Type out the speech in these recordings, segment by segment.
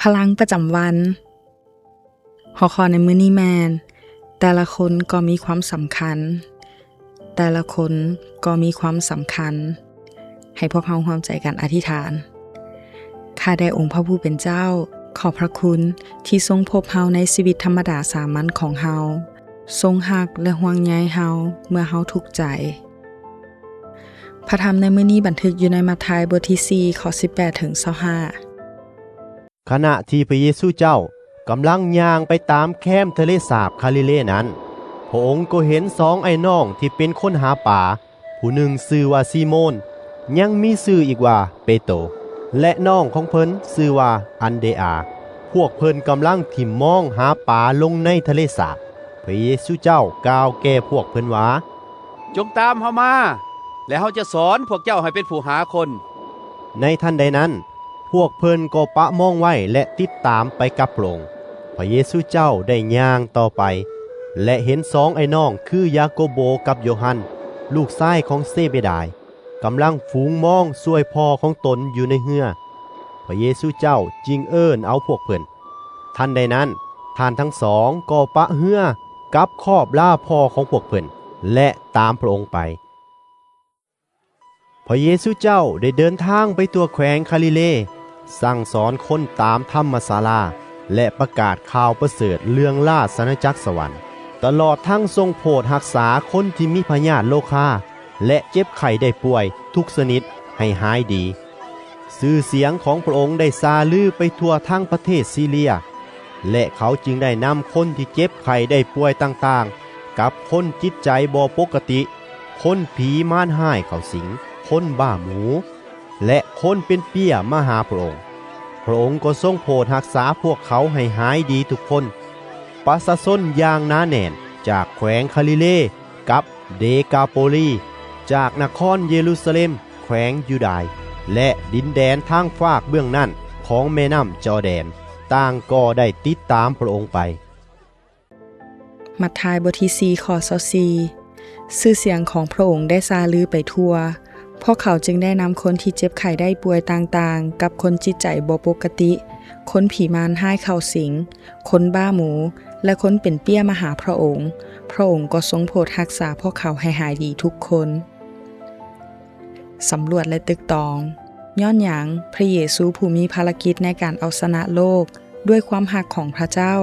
ພະລັງປະຈຳວັນ. ຫົວຂໍ້ໃນມື້ນີ້ແມ່ນ ແຕ່ລະຄົນກໍມີຄວາມສຳຄັນ, ແຕ່ລະຄົນກໍມີຄວາມສຳຄັນ. ໃຫ້ພວກເຮົາຮ່ວມໃຈກັນອະທິຖານ. ຂ້າແດ່ອົງພະຜູ້ເປັນເຈົ້າ, ຂອບພະຄຸນທີ່ຊົງພົບເຮົາໃນຊີວິດທຳມະດາສາມັນຂອງເຮົາ, ຊົງຮັກ ແລະ ຫ່ວງໃຍເຮົາເມື່ອເຮົາທຸກໃຈ. ພະທຳໃນມື້ນີ້ບັນທຶກຢູ່ໃນມັດທາຍບົດທີສີ່ ຂໍ້ສິບແປດເຖິງຊາວຫ້າ. ຂະນະທີ່ພະເຢຊູເຈົ້າກຳລັງຍ່າງໄປຕາມແຄມທະເລສາບຄາລີເລນັ້ນ, ພະອົງກໍເຫັນສອງອ້າຍນ້ອງທີ່ເປັນຄົນຫາປາ, ຜູ້ໜຶ່ງຊື່ວ່າຊີໂມນ, ຍັງມີຊື່ອີກວ່າເປໂຕ, ແລະ ນ້ອງຂອງເພິ່ນຊື່ວ່າອັນເດອາ. ພວກເພິ່ນກຳລັງຖິ້ມມອງຫາປາລົງໃນທະເລສາບ. ພະເຢຊູເຈົ້າກ່າວແກ່ພວກເພິ່ນວ່າ, ຈົ່ງຕາມເຮົາມາ, ແລະ ເຮົາຈະສອນພວກເຈົ້າໃຫ້ເປັນຜູ້ຫາຄົນ. ໃນທັນໃດນັ້ນ, ພວກເພິ່ນກໍປະມອງໄວ້ ແລະ ຕິດຕາມໄປກັບພະອົງ. ພະເຢຊູເຈົ້າໄດ້ຍ່າງຕໍ່ໄປ ແລະ ເຫັນສອງອ້າຍນ້ອງຄືຢາໂກໂບກັບໂຢຮັນ, ລູກຊາຍຂອງເຊເບດາຍ, ກຳລັງຝູງມອງຊ່ວຍພໍ່ຂອງຕົນຢູ່ໃນເຮືອ. ພະເຢຊູເຈົ້າຈຶ່ງເອີ້ນເອົາພວກເພິ່ນ. ທັນໃດນັ້ນ, ທ່ານທັງສອງກໍປະເຮືອກັບຂອບລາພໍ່ຂອງພວກເພິ່ນ ແລະ ຕາມພະອົງໄປ. ພະເຢຊູເຈົ້າໄດ້ເດີນທາງໄປທົ່ວແຂວງຄາລີເລ, ສັ່ງສອນຄົນຕາມທຳມະສາລາ ແລະ ປະກາດຂ່າວປະເສີດເລື່ອງລາຊະອານາຈັກສະຫວັນ, ຕະຫຼອດທັງຊົງໂຜດຮັກສາຄົນທີ່ມີພະຍາດໂລຄາ ແລະ ເຈັບໄຂ້ໄດ້ປ່ວຍທຸກຊະນິດໃຫ້ຫາຍດີ. ຊື່ສຽງຂອງພະອົງໄດ້ຊ່າລືໄປທົ່ວທັງປະເທດຊີເລຍ, ແລະ ເຂົາຈຶ່ງໄດ້ນຳຄົນທີ່ເຈັບໄຂ້ໄດ້ປ່ວຍຕ່າງໆ ກັບຄົນຈິດໃຈບໍ່ປົກກະຕິ, ຄົນຜີມານຮ້າຍເຂົ້າສິງ, ຄົນບ້າໝູ ແລະ ຄົນເປັນເປ້ຍມາຫາພະອົງ. ພະອົງກໍຊົງໂຜດຮັກສາພວກເຂົາໃຫ້ຫາຍດີທຸກຄົນ. ປະຊາຊົນຢ່າງໜາແໜ້ນຈາກແຂວງຄາລີເລກັບເດກາໂປລີ, ຈາກນະຄອນເຢຣູຊາເລັມ, ແຂວງຢູດາຍ ແລະ ດິນແດນທາງຟາກເບື້ອງນັ້ນຂອງແມ່ນ້ຳຈໍແດນ, ຕ່າງກໍໄດ້ຕິດຕາມພະອົງໄປ. ມັດທາຍບົດທີສີ່ ຂໍ້ຊາວສີ່. ຊື່ສຽງຂອງພະອົງໄດ້ຊ່າລືໄປທົ່ວ, ພວກເຂົາຈຶ່ງໄດ້ນຳຄົນທີ່ເຈັບໄຂ້ໄດ້ປ່ວຍຕ່າງໆ ກັບຄົນຈິດໃຈບໍ່ປົກກະຕິ, ຄົນຜີມານຮ້າຍເຂົ້າສິງ, ຄົນບ້າໝູ ແລະ ຄົນເປັນເປ້ຍມາຫາພະອົງ. ພະອົງກໍຊົງໂຜດຮັກສາພວກເຂົາໃຫ້ຫາຍດີທຸກຄົນ. ສຳຫຼວດ ແລະ ຕຶກຕອງ. ຍ້ອນຫຍັງພະເຢຊູຜູ້ມີພາລະກິດໃນການເອົາຊະນະໂລກດ້ວຍຄວາມຮັກຂອງພະເຈົ້າ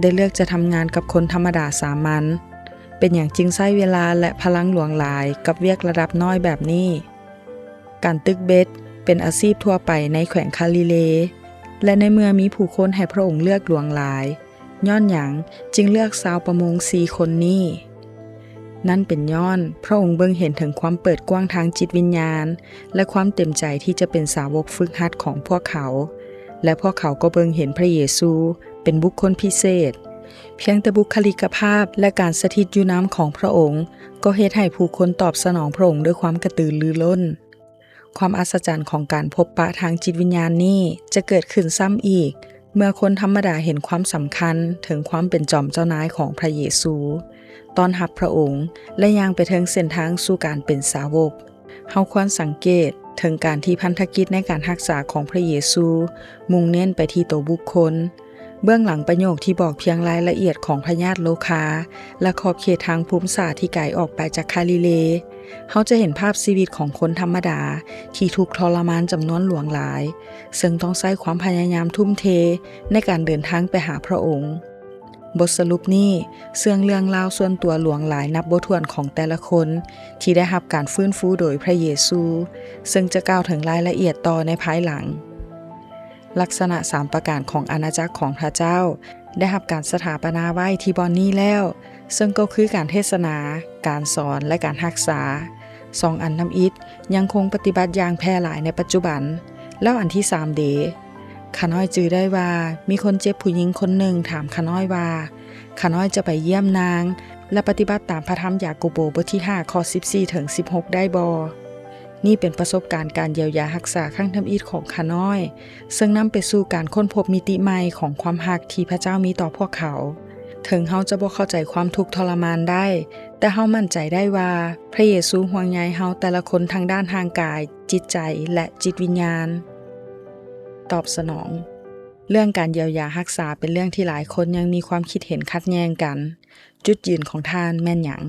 ໄດ້ເລືອກຈະທຳງານກັບຄົນທຳມະດາສາມັນ? ເປັນຫຍັງຈຶ່ງໃຊ້ເວລາ ແລະ ພະລັງຫຼວງຫຼາຍກັບວຽກລະດັບນ້ອຍແບບນີ້? ການຕຶກເບັດເປັນອາຊີບທົ່ວໄປໃນແຂວງຄາລີເລ ແລະ ໃນເມື່ອມີຜູ້ຄົນໃຫ້ພະອົງເລືອກຫຼວງຫຼາຍ, ຍ້ອນຫຍັງຈຶ່ງເລືອກຊາວປະມົງສີ່ຄົນນີ້? ນັ້ນເປັນຍ້ອນພະອົງເບິ່ງເຫັນເຖິງຄວາມເປີດກວ້າງທາງຈິດວິນຍານ ແລະ ຄວາມເຕັມໃຈທີ່ຈະເປັນສາວົກຝຶກຫັດຂອງພວກເຂົາ, ແລະ ພວກເຂົາກໍເບິ່ງເຫັນພະເຢຊູເປັນບຸກຄົນພິເສດ. ພຽງແຕ່ບຸກຄະລິກກະພາບ ແລະ ການສະຖິດຢູ່ນຳຂອງພະອົງ ກໍເຮັດໃຫ້ຜູ້ຄົນຕອບສະໜອງພະອົງດ້ວຍຄວາມກະຕືລືລົ້ນ. ຄວາມອັດສະຈັນຂອງການພົບປະທາງຈິດວິນຍານນີ້ຈະເກີດຂຶ້ນຊ້ຳອີກ ເມື່ອຄົນທຳມະດາເຫັນຄວາມສຳຄັນເຖິງຄວາມເປັນຈອມເຈົ້ານາຍຂອງພະເຢຊູ, ຕ້ອນຮັບພະອົງ ແລະ ຍ່າງໄປເທິງເສັ້ນທາງສູ່ການເປັນສາວົກ. ເຮົາຄວນສັງເກດເຖິງການທີ່ພັນທະກິດໃນການຮັກສາຂອງພະເຢຊູມຸ່ງເນັ້ນໄປທີ່ໂຕບຸກຄົນ. ເບື້ອງຫຼັງປະໂຫຍກທີ່ບອກພຽງລາຍລະອຽດຂອງພະຍາດໂລຄາ ແລະ ຂອບເຂດທາງພູມສາທີ່ໄກອອກໄປຈາກຄາລີເລ, ເຮົາຈະເຫັນພາບຊີວິດຂອງຄົນທຳມະດາທີ່ທຸກທໍລະມານຈຳນວນຫຼວງຫຼາຍ, ເຊິ່ງຕ້ອງໃຊ້ຄວາມພະຍາຍາມທຸ່ມເທໃນການເດີນທາງໄປຫາພະອົງ. ບົດສະຫຼຸບນີ້ເຊື່ອງເລື່ອງລາວສ່ວນຕົວຫຼວງຫຼາຍນັບບໍ່ຖ້ວນຂອງແຕ່ລະຄົນທີ່ໄດ້ຮັບການຟື້ນຟູໂດຍພະເຢຊູ, ເຊິ່ງຈະກ່າວເຖິງລາຍລະອຽດຕໍ່ໃນພາຍຫຼັງ. ລັກສະນະສາມປະການຂອງອານາຈັກຂອງພະເຈົ້າໄດ້ຮັບການສະຖາປະນາໄວ້ທີ່ບ່ອນນີ້ແລ້ວ, ເຊິ່ງກໍຄືການເທດສະໜາ, ການສອນ ແລະ ການຮັກສາ. ສອງອັນທຳອິດຍັງຄົງປະຕິບັດຢ່າງແຜ່ຫຼາຍໃນປັດຈຸບັນ. ແລ້ວອັນທີສາມເດ? ຂ້ານ້ອຍຈື່ໄດ້ວ່າມີຄົນເຈັບຜູ້ຍິງຄົນໜຶ່ງຖາມຂ້ານ້ອຍວ່າ ຂ້ານ້ອຍຈະໄປຢ້ຽມນາງ ແລະ ປະຕິບັດຕາມພະທຳຢາໂກໂບບົດທີຫ້າ ຂໍ້ສິບສີ່ເຖິງສິບຫົກໄດ້ບໍ່? ນີ້ເປັນປະສົບການການຢຽວຢາຮັກສາຄັ້ງທຳອິດຂອງຂ້ານ້ອຍ, ເຊິ່ງນຳໄປສູ່ການຄົ້ນພົບມິຕິໃໝ່ຂອງຄວາມຮັກທີ່ພະເຈົ້າມີຕໍ່ພວກເຂົາ. ເຖິງເຮົາຈະບໍ່ເຂົ້າໃຈຄວາມທຸກທໍລະມານໄດ້, ແຕ່ເຮົາໝັ້ນໃຈໄດ້ວ່າພະເຢຊູຫ່ວງໃຍເຮົາແຕ່ລະຄົນທາງດ້ານຮ່າງກາຍ, ຈິດໃຈ ແລະ ຈິດວິນຍານ. ຕອບສະໜອງ. ເລື່ອງການຢຽວຢາຮັກສາເປັນເລື່ອງທີ່ຫຼາຍຄົນຍັງມີຄວາມຄິດເຫັນຂັດແຍ່ງກັນ. ຈຸດຢືນຂອງທ່ານແມ່ນຫຍັງ?